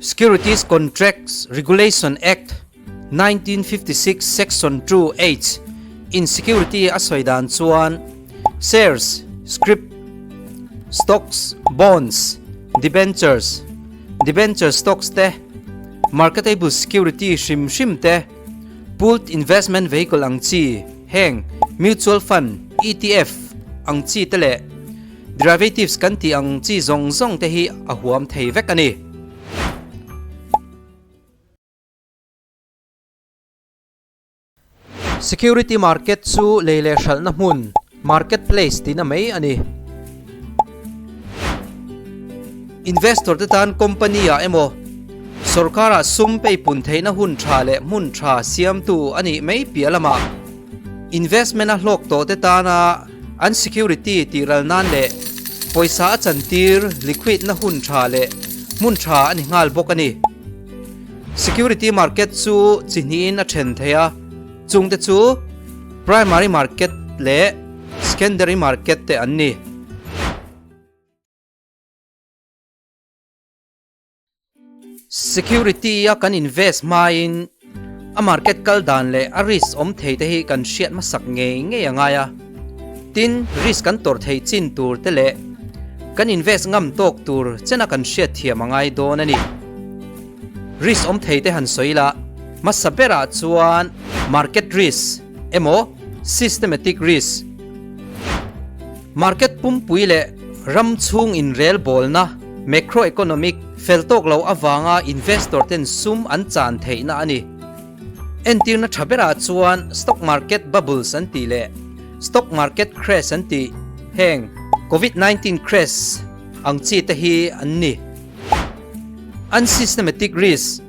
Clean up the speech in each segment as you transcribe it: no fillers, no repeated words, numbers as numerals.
Securities Contracts Regulation Act, 1956 Section 2 H in security a sawi dan chuan shares, scrip, stocks, bonds, debentures, debenture stocks te, marketable security hrim hrim te, pooled investment vehicle ang chi heng mutual fund, ETF ang chi te leh derivatives kan tih ang chi zawng zawng te hi a huam thei vek a ni. Security market chu lei leh hralhna hmun, market place, tihna mai a ni. Investor te tan company ah emaw, sorkar ah sum peipun theihna hun tha leh hmun tha siamtu a nih mai piah lamah investment a hlawk tawh te tana an security tih ral nan leh pawisa a chantir liquid na hun tha leh hmun tha a ni nghal bawk a ni. Security market chu chi hnihin a then thei a, chungte chu primary market leh secondary market te an ni. Security a kan invest hmain a market kal dan leh a risk awm thei te hi kan hriat hmasak ngei ngei a ngai a. Tin, risk kan tawrh theih chin tur te leh kan invest ngam tawk tur chena kan hriat thiam a ngai dawn a ni. Risk awm thei te han sawi ila, hmasa berah chuan market risk emaw systematic risk, market pumpui leh ram chhung inrelbawlna, macroeconomic, fel tawk lo avanga investor ten sum an chan theihna a ni. Entirna tha berah chuan stock market bubbles an tih leh stock market crash an tih heng Covid 19 crash ang chi te hi an ni. Unsystematic risk,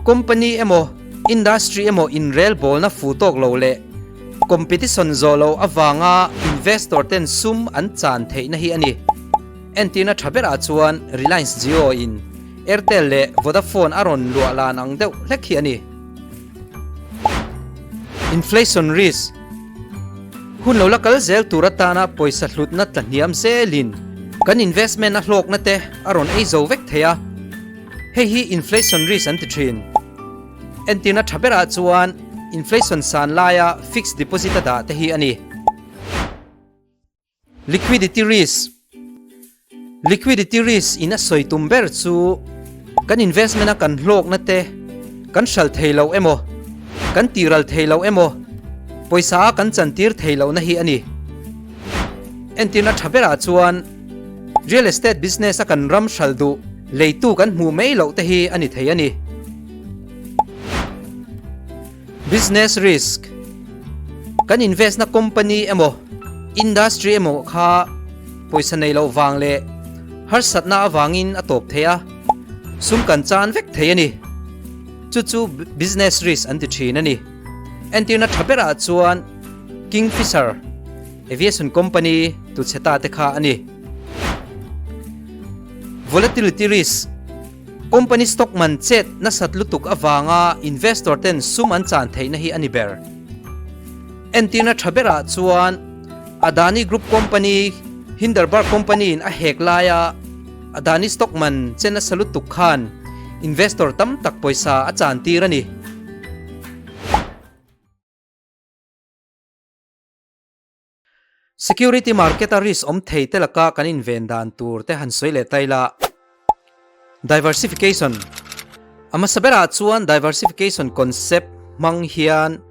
Company emaw industry emaw inrelbawlna fu tawk lo leh competition zawh lo avanga investor ten sum an chan theihna hi a ni. Entirna tha berah chuan Reliance Jio in Airtel leh Vodafone a rawn luah lan ang deuh hlek hi a ni. Inflation risk, Hun lo la kal zel tur atana pawisa hlutna tla hniam zelin kan investment a hlawkna te a rawn ei zo vek thei a, hei hi inflation risk an ti thin. Entirna tha berah chuan inflation san laia fixed deposit a dah te hi a ni. Liquidity risk, Liquidity risk in a sawi tum ber chu kan investment a kan hlawkna te kan hral thei lo emaw, kan tihral thei lo emaw, pawisa a kan chantir thei lohna hi a ni. Entirna tha berah chuan real estate business a kan ram hral duh leitu kan hmuh mai loh te hi a ni thei a ni. Business risk, Kan invest na company emaw industry emaw kha pawisa nei loh vang leh harsatna avangin a tawp thei a, sum kan chan vek thei a ni. Chu chu business risk an ti thin a ni. Entirna tha berah chuan Kingfisher Aviation Company tu chhe ta te kha a ni. Volatility risk, Company stock man chet nasat lutuk avanga investor ten sum an chan theihna hi a ni ber. Entirna tha berah chuan Adani Group Company, Hinderburg Company in a hek laia Adani stock man che nasa lutuk khan investor tam tak pawisa a chan tir a ni. Security market a risk awm thei te laka kan inven dan tur te han sawi leh ta ila. Diversification A hmasa berah chuan diversification concept hmang hian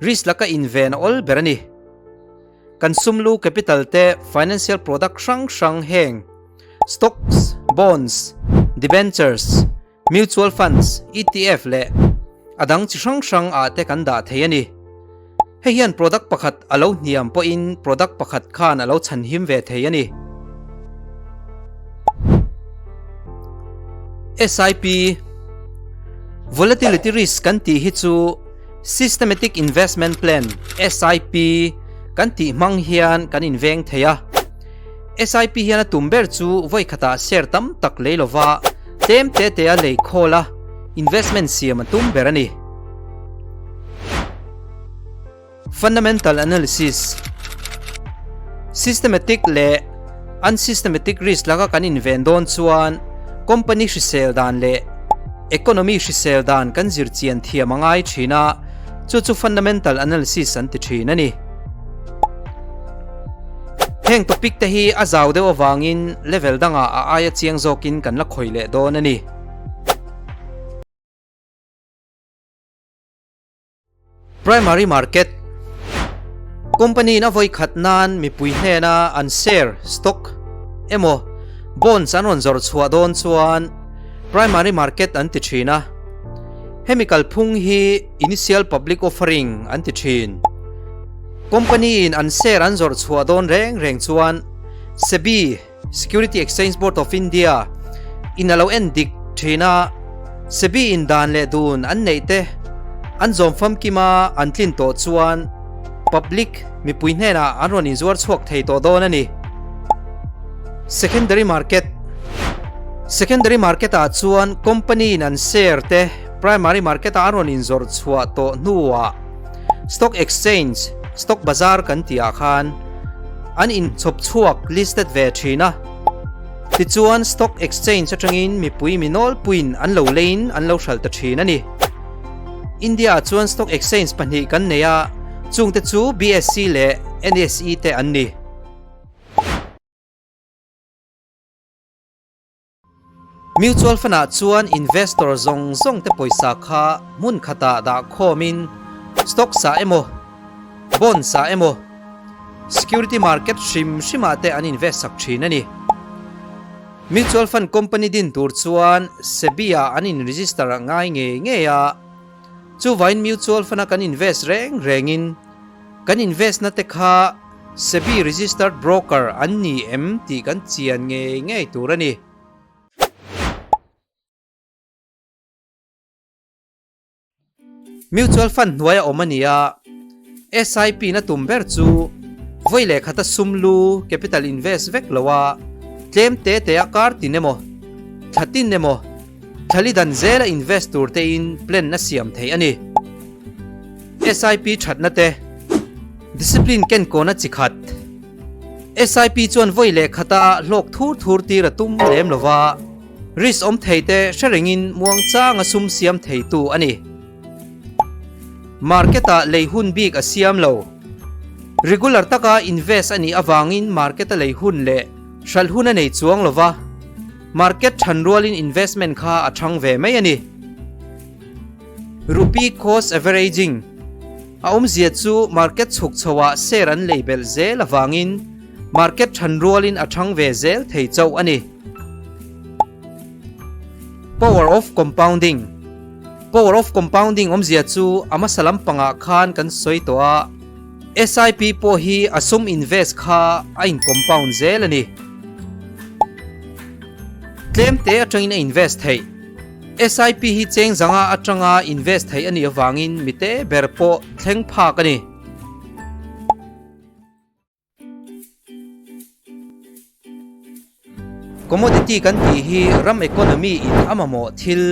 risk laka inven a awl ber a ni. Kan sumlu capital te financial product hrang hrang heng stocks, bonds, debentures, Mutual funds, ETF leh a dang chi hrang hrang ah te kan dah thei a ni. Hei hian product pakhat a lo hniam pawhin product pakhat khan a lo chhanhim ve thei a ni. SIP, Volatility risk kan tih hi chu Systematic Investment Plan, SIP, kan tih hmang hian kan inveng thei a. SIP hian a tum ber chu vawi khatah share tam tak lei lova tlem te te a lei khawl a, investment siam a tum ber a ni. Fundamental Analysis, Systematic leh unsystematic risk laka kan inven dawn chuan company hrisel dan leh. Economy hrisel dan kan zir chian thiam a ngai thin a, chu chu fundamental analysis an ti thin a ni. Heng topic te hi a zau deuh avangin level dangah a aia chiang zawkin kan la khawih leh dawn a ni. Primary market, Company in a vawi khat nan mipui hnena an share, stock, emaw bonds an rawn zawrh chhuah dawn chuan primary market an ti thin a. Hemi kalphung hi initial public offering an ti thin. Company in an share an zawrh chhuah dawn reng reng chuan SEBI, Security Exchange Board of India, in a lo en dik thin a, SEBI in dan leh dun an neih te an zawm famkim a an tlin tawh chuan public mipui hnenah an rawn inzuar chhuak thei tawh dawn a ni. Secondary market Secondary market ah chuan company in an share te primary market ah an rawn inzawrh chhuah tawh hnuah Stock exchange, stock bazar kan tih ah khan an inchhawp chhuak, listed, ve thin a. Tichuan stock exchange atangin mipui mi nawlpuiin an lo leiin an lo hralh ta thin a ni. India ah chuan stock exchange pahnih kan nei a, chungte chu BSE leh NSE te an ni. Mutual fund ah chuan investor zawng zawng te pawisa kha hmun khatah dah khawmin stocks ah emaw, bonds ah emaw, security market hrim hrim ah te an invest sak thin a ni. Mutual fund company din tur chuan SEBI ah an in register ngai ngei ngei a, chuvain mutual fund a kan invest reng rengin kan invest na te kha SEBI registered broker an ni em tih kan chian ngei ngei tur a ni. Mutual fund hnuaia awm a ni a, SIP na tum ber chu vawi leh khata sum lu capital invest vek lo a, tlem te te a kar tin emaw, thla tin emaw, thlali dan zela invest tur tein plan a siam theih a ni. SIP thatna te, Discipline ken kawna chi khat. SIP chuan vawi leh khata hlawk thur thur tir a tum lem lo va, risk awm thei te hre rengin muangchanga sum siam theitu a ni. Market-ah lei hun bik a siam lo. Regular taka invest a nih avangin market-a lei hun leh hralh hun a nei chuang lo va, market than rualin investment kha a thang ve mai a ni. Rupee cost averaging, A awmzia chu market chhuk chhoah share an lei belh zel avangin market than rualin a thang ve zel thei chauh a ni. Power of compounding, Power of compounding awmzia chu a hmasa lampangah khan kan sawi tawh a, SIP pawh hi a sum invest kha a in compound zel a ni. Tlem te atangin a invest theih. SIP hi cheng zanga atanga invest theih a nih avangin mite ber pawh thleng phak a ni. Commodity kan tih hi ram economy in a mamawh thil,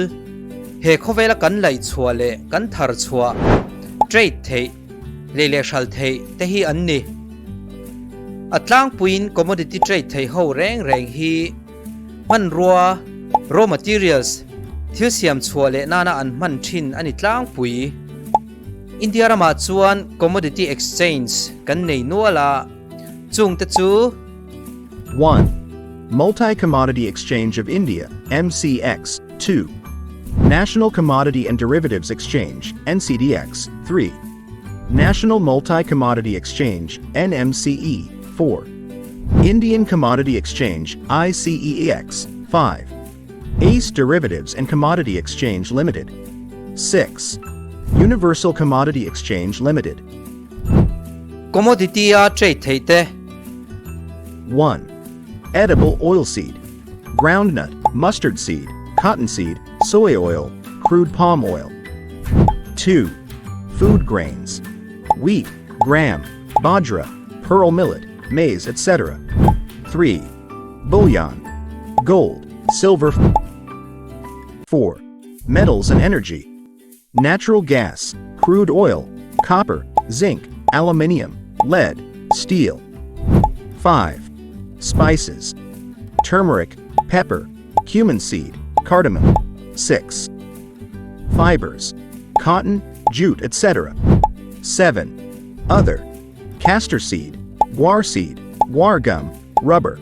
he khawvela kan laih chhuah leh kan thar chhuah, trade theih, lei leh hral theih te hi an ni. A tlangpuiin commodity trade theih ho reng reng hi Hmanrua, raw materials, thil siam chhuah leh nana an hman thin a ni tlangpui. India ramah chuan commodity exchange kan nei nual a, chungte chu. 1. Multi-Commodity Exchange of India, MCX, 2. National Commodity and Derivatives Exchange, NCDEX, 3. National Multi-Commodity Exchange, NMCE, 4. Indian Commodity Exchange, ICEX, 5. ACE Derivatives and Commodity Exchange Limited. 6. Universal Commodity Exchange Limited. Commodity a trade theih te. 1. Edible oilseed, groundnut, mustard seed, cottonseed, soy oil, crude palm oil. 2. Food grains, wheat, gram, bajra, pearl millet, maize etc. 3. Bullion, gold, silver. 4. Metals and energy, natural gas, crude oil, copper, zinc, aluminium, lead, steel. 5. Spices, turmeric, pepper, cumin seed, cardamom. 6. Fibers. Cotton, jute etc. 7. Other. Castor seed, guar seed, guar gum, rubber.